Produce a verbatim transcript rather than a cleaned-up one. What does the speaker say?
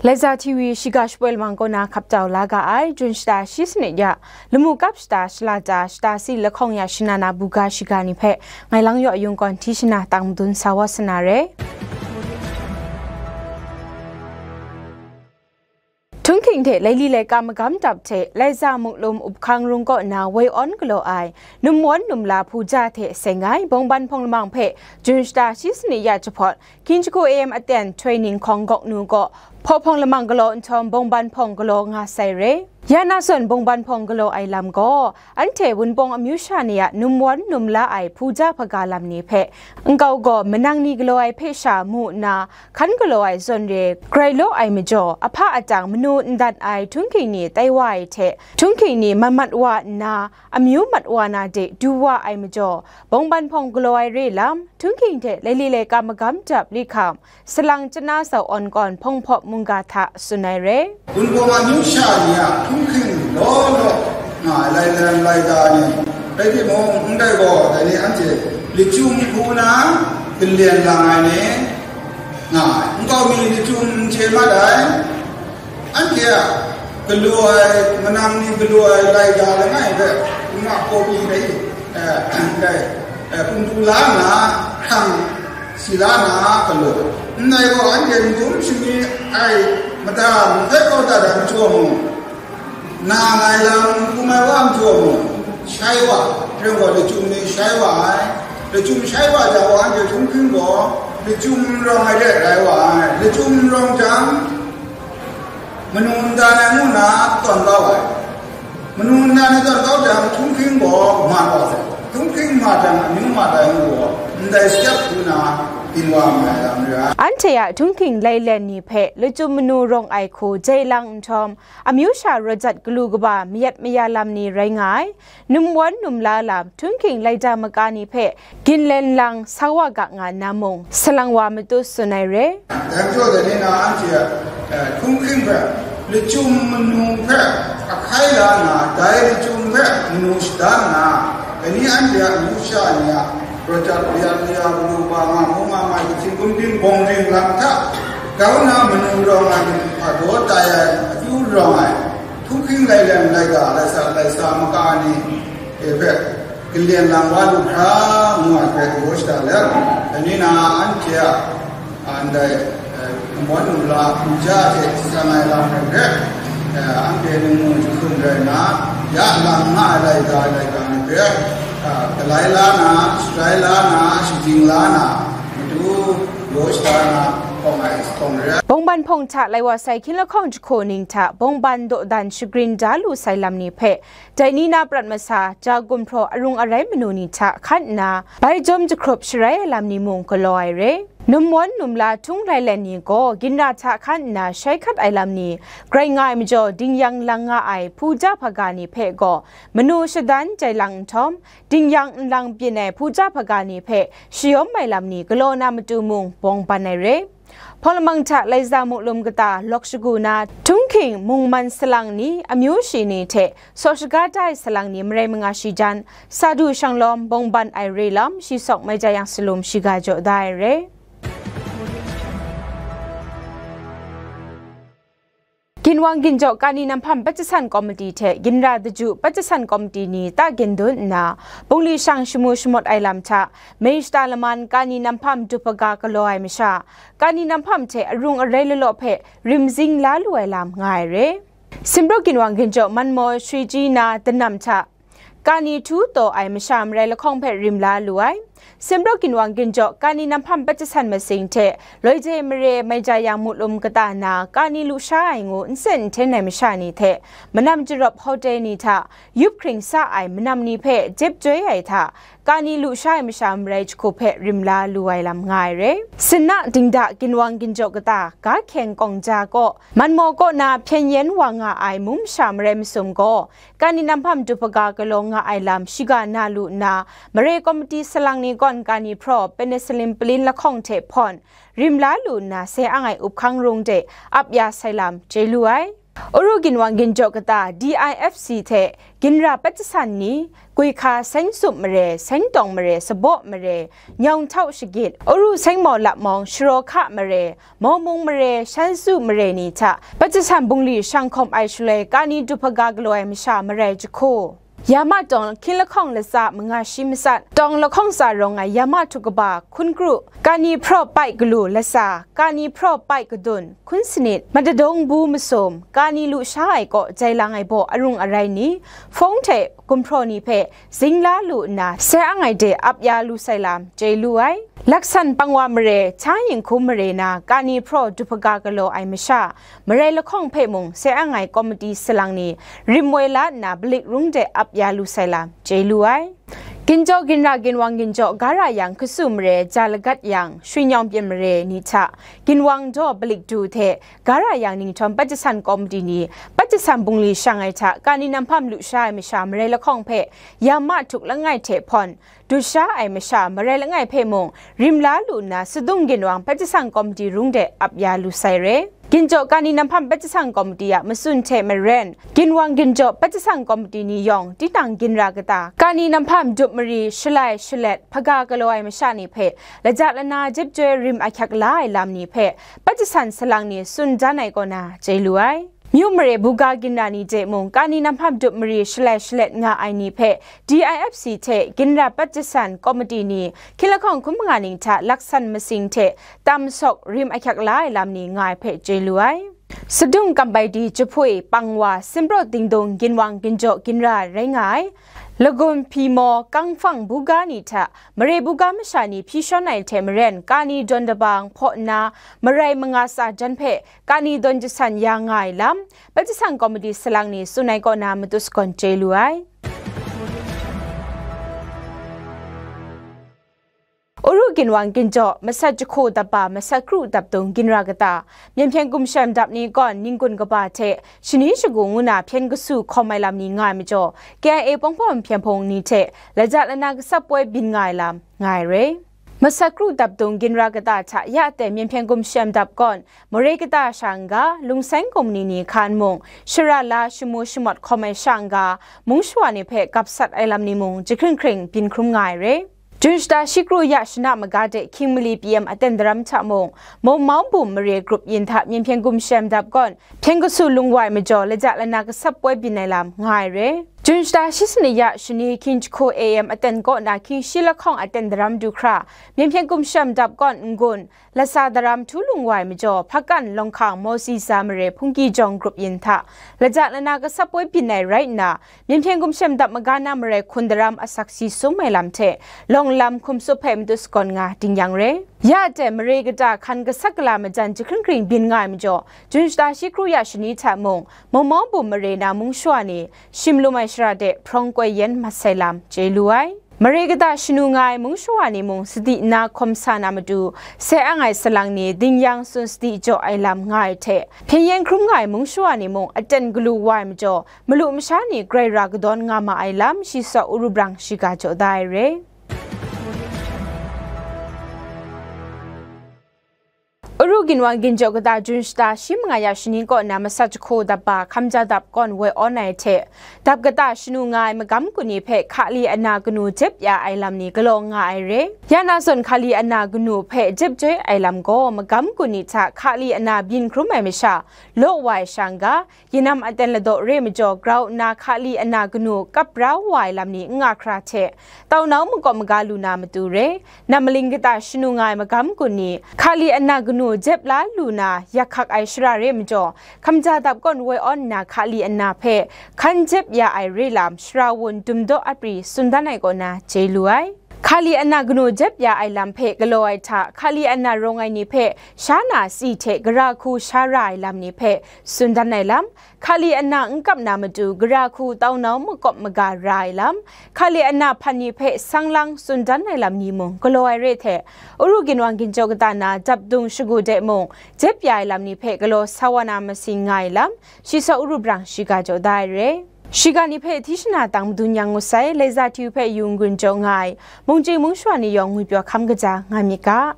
Laiza T V shiga shapoi lamang kaw na hkap tau la ga ai, Jun shata shi sanit ya, lamu kap shata, shalata, shata si lahkawng ya shana na buga shiga ni hpe, ngai lang yaw yung kawn hti shana tang madun sa wa sana re. Htunghking hte laili laika magam dap hte, Laiza Muklum Uphkang Rung kaw na woi awn galaw ai, numwan numla hpuja hte seng ai, bawngban hpawng lamang hpe, Jun shata shi sanit ya jahpawt, Kinjahku A M aten htoi ning hkawng gawk nu kaw, hpawhpawng lamang galaw nhtawm bawngban hpawng galaw nga sai re. Ya na zawn bawngban hpawng galaw ai lam gaw, anhte Wunpawng amyu sha ni a numwan numla ai hpuja hpaga lam ni hpe, nkau gaw manang ni galaw ai hpe sha mu nna, hkan galaw ai zawn re grai law ai majaw, ahpa atang manu ndat ai htunghking ni tai wa ai hte, htunghking ni mat mat wa nna, amyu mat wa na de du wa ai majaw, bawngban hpawng galaw ai re lam, htunghking hte laili laika magam dap li hkam, salang chana sau awn kawn hpawng hpawp mungga hta tsun ai re. Wunpawng amyu sha ni a htunghking law law nga ai Laiza, Laiza ni, rai timung, ndai gaw, dai ni anhte lachyum hku na, galen lang ai ni nga ai. Nkau mi lachyum n chye mat ai. Anhte a galaw ai, manang ni galaw ai Laiza langai hpe, n-, a kawpi dai, eh, dai, eh, hpung du la nna, hkrang si la nna galaw. Ndai gaw, anhte n-, dum shani ai mada n-, hpe kau dat ai majaw mung, na ngai lam n-, hkum ai wa majaw mung, shai wa, hpyen gaw lachyum ni shai wa ai. Lachyum shai wa jang gaw, anhte htunghking gaw lachyum rawng ai de rai wa ai. Lachyum rawng jang, manu nta ni ngu nna tawn kau ai. Manu nta ni tawn kau jang, htunghking gaw mat wa sai. Htunghking mat jang, amyu mat ai ngu gaw, ndai step hku na ginwang ai lam re ai. Anhte a htunghking lailen ni hpe lachyum manu rawng ai hku jai lang nhtawm, amyu sha rawt jat galu kaba mayat maya lam ni rai nga ai. Numwan numla lam, htunghking laida maka ni hpe ginlen lang sa wa ga nga nna mung, salang wa matut tsun ai re. Dai majaw dai ni na anhte a, eh, htunghking hpe, lachyum manu hpe ahkai la nna, dai lachyum hpe manu shada nna, dai ni anhte a amyu sha ni a, rawt jat mayat maya galu kaba nga mu nga mai, kasin gumdin bawng ring lam hta, grau nna manu rawng ai ni hpa daw tai ai, akyu rawng ai, htunghking lailen laika, laisa, laisa maka ni, e hpe, galen lang wa lu hkra ngu ai hpe galaw shada let, dai ni na anhte a, a, ndai, eh, numwan numla hpuja hte seng ai lam rai hpe, eh, anhte ningmung jahtum rai nna, ya lang nga ai laika laika ni hpe, ah, galai la na, sharai la na, shajing la na, matu galaw shada na, hkawng ai hkawng re. Bawngban hpawng hta lai wa sai hkying lahkawng jahku ning hta bawngban dawdan shagrin da lu sai lam ni hpe, dai ni na prat masa, ja gumhpraw arung arai manu ni hta hkan nna, bai jawm jahkrup sharai ai lam ni mung galaw ai re. Numwan numla htung lailen ni gaw ginra hta hkan nna shai hkat ai lam ni grai nga ai majaw, dingyang lang nga ai hpuja hpaga ni hpe gaw manu shadan jai lang nhtawm, dingyang nlang byin ai hpuja hpaga ni hpe shayawm ai lam ni galaw na matu mung bawngban ai re. Hpawng lamang hta Laiza Muklum kata lawk shagu na, htunghking mungman salang ni, amyu shi ni hte saw shaga da ai salang ni marai manga shi jan, sa du shang lawm bawngban ai re lam, shi sawk mai ja yang salum shiga jaw da ai re. Ginwang ginjaw kani namhpam pat jasan komiti hte ginra daju pat jasan komiti ni ta gindun nna, bungli shang shamu shamawt ai lam hta, mei shata laman kani namhpam dup hpaga galaw ai masha, kani namhpam hte arung arai lalaw hpe rimzing la lu ai lam nga ai re. Simraw ginwang ginjaw manmaw shri ji na danam hta, kani htu taw ai masha marai lahkawng hpe rim la lu ai. Simraw ginwang ginjaw kani namhpam pat jasan masing hte, loi je mare mai ja yang mutlum kata na kani lusha ai ngu nsen nhten ai masha ni hte, manam jarawp hotel ni hta, yup hkring sa ai manam ni hpe jep joi ai hta, kani lusha ai masha marai jahku hpe rim la lu ai lam nga ai re. Sinna dingda ginwang ginjaw kata, ga hkyeng kawng ja kaw, manmaw kaw na hpyen yen wa nga ai mung masha marai masum gaw, kani namhpam dup hpaga galaw nga ai lam shiga na lu nna, mare komiti salang ni gawn kani hpraw penicillin palin lahkawng hte hpawn, rim la lu nna, se ang ai uphkang rung de ap ya sai lam chye lu ai. Uru ginwang ginjaw kata D I F C hte ginra pat jasan ni, Guihka Seng Sup Mare, Seng Tawng Mare, Sabaw Mare, Nyawng Htau Shagit, Uru Seng Mau Lapmawng, Sharaw Hka Mare, Mawmung Mare, Shan Su Mare ni hta pat jasan bungli shang hkawm ai shaloi kani dup hpaga galaw ai masha marai jahku, Yama Tawng hkying lahkawng latsa manga shi matsat, tawng lahkawng tsa rawng ai Yama htuk kaba hkun kru, kani hpraw pai galu latsa, kani hpraw pai kadun hkun sanit, Matadawng bu masum, kani lu sha ai kaw jai lang ai baw arung arai ni, hpawng hte gumhpraw ni hpe zing la lu nna, sai ang ai de ap ya lu sai lam chye lu ai. Laksan Pangwa Mare, Hta Yinghkum Mare na kani hpraw dup hpaga galaw ai masha, marai lahkawng hpe mung sai ang ai komiti salang ni rim woi la nna, Balik Rung de ap ya lu sai lam chye lu ai. Ginjaw ginra ginwang ginjaw gara yang Hkasu Mare, Ja Lagat yang Shwi Nyawng Pyin Mare ni hta ginwang daw Balik Du hte gara yang Ninghtawm pat jasan komiti ni pat jasan bungli shang ai hta kani namhpam lu sha ai masha marai lahkawng hpe Yama htuk langai hte hpawn, du sha ai masha marai langai hpe mung rim la lu nna, Sadung ginwang pat jasan komiti rung de ap ya lu sai re. Ginjaw kani namhpam pat jasan komiti a matsun hte maren, ginwang ginjaw pat jasan komiti ni yawng tinang ginra kata, kani namhpam dup mari, shalai shalet, hpaga galaw ai masha ni hpe laja lana jep joi rim ahkyak la ai lam ni hpe pat jasan salang ni tsun dan ai kaw na chye lu ai. Myu mare buga ginra ni de mung, kani namhpam dup mari shalai shalet nga ai ni hpe D I F C hte ginra pat jasan komiti ni hkying lahkawng hkun manga ning hta laksan masing hte tam sawk rim ahkyak la ai lam ni nga ai hpe chye lu ai. Sadung Kambaidi, Jahpui, Pangwa, Simpraw Dingdung ginwang ginjaw ginra rai nga ai. Lagun, Hpyi Maw, Kangfang buga ni hta mare buga masha ni hpyi shawn ai hte maren, kani dawn dabang hpaw nna marai manga tsa jan hpe kani dawn jasan ya nga ai lam, pat jasan komiti salang ni tsun ai kaw na matu sagawn chye lu ai. Uru ginwang ginjaw, masat jahku dap ba, masat kru dap dung ginra kata, Myen hpyen gumshem dap ni kawn ninggun kaba hte shani shagu ngu na hpyen kasu hkawm ai lam ni nga ai majaw, K I A Pawngpawm Hpyen Hpung ni hte laja lana gasap poi byin nga ai lam nga ai re. Masat kru dap dung ginra kata hta ya ten Myen hpyen gumshem dap kawn, Mare kata sha n-ga, Lungseng Kumni ni hkan mung, shara la shamu shamawt hkawm ai sha n-ga, mung shawa ni hpe gap sat ai lam ni mung, jahkring hkring byin hkrum nga ai re. Jun shata shi kru ya shana maga de hkying mali P M aten daram hta mung, Mawmau Bum Mare grup yin hta Myen hpyen gumshem dap kawn, hpyen kasu lung wa ai majaw, laja lana gasap poi byin ai lam nga ai re. Jun shata shi sanit ya shani hkying jahku A M aten kaw na hkying shi lahkawng aten daram du hkra, Myen hpyen gumshem dap kawn n-gun, Lasa daram htu lung wa ai majaw, Hpakan Lawng Hkang Mawsi Za Mare Hpungki Jawng grup yin hta laja lana gasap poi byin ai rai nna, Myen hpyen gumshem dap maga na marai hkun daram asak si sum ai lam hte, lawng lam hkum tsup hpe matu sagawn nga ding yang re. Ya ten Mare kata hkan gasat gala majan jahkring hkring byin nga ai majaw, Jun shata shi kru ya shani hta mung, Mawmau Bum Mare na mung shawa ni shim lum ai shara de hprawng koi yen mat sai lam chye lu ai. Mare kata shanu nga ai mung shawa ni mung sadi nna hkawm sa na matu, sai ang ai salang ni ding yang tsun sadi jaw ai lam nga ai hte, hpyen yen hkrum nga ai mung shawa ni mung aten galu wa ai majaw, malu masha ni grai ra kadawn nga ma ai lam, shi saw Uru Brang shiga jaw da ai re. Uru ginwang ginjaw kata Jun shata shi manga ya shani kaw na masat jahku dap ba hkamja dap kawn woi awn ai hte, dap kata shanu nga ai magam kun ni hpe hkali ana kanu jep ya ai lam ni galaw nga ai re. Ya na zawn hkali ana kanu hpe jep joi ai lam gaw, magam kun ni hta hkali ana byin hkrum ai masha law wa ai sha n-ga, Yinam aten ladaw re majaw, grau nna hkali ana kanu kap ra wa ai lam ni n nga hkra hte, taunau makawp maga lu na matu re, nam maling kata shanu nga ai magam kun ni, hkali ana kanu jep la lu na yak hkak ai shara re majaw, hkamja dap kawn woi awn nna hkali ana hpe hkan jep ya ai re lam, shara wun dum daw apri tsun dan ai kaw na chye lu ai. Hkali ana kanu jep ya ai lam hpe galaw ai hta, hkali ana rawng ai ni hpe sha na tsi hte gara hku sha ra ai lam ni hpe tsun dan ai lam, hkali ana n kap na matu gara hku taunau makawp maga ra ai lam, hkali ana hpan ni hpe sang lang tsun dan ai lam ni mung galaw ai re hte, Uru ginwang ginjaw kata na dap dung shagu de mung, jep ya ai lam ni hpe galaw sa wa na masing nga ai lam, shi saw Uru Brang shiga jaw da ai re. Shiga ni hpe Thishna tang madun yang ngut sai, Laiza Hti hpe yu n-gun jaw nga ai, mungchying mungshawa ni yawng ngwipyaw hkam kaja nga myit ga.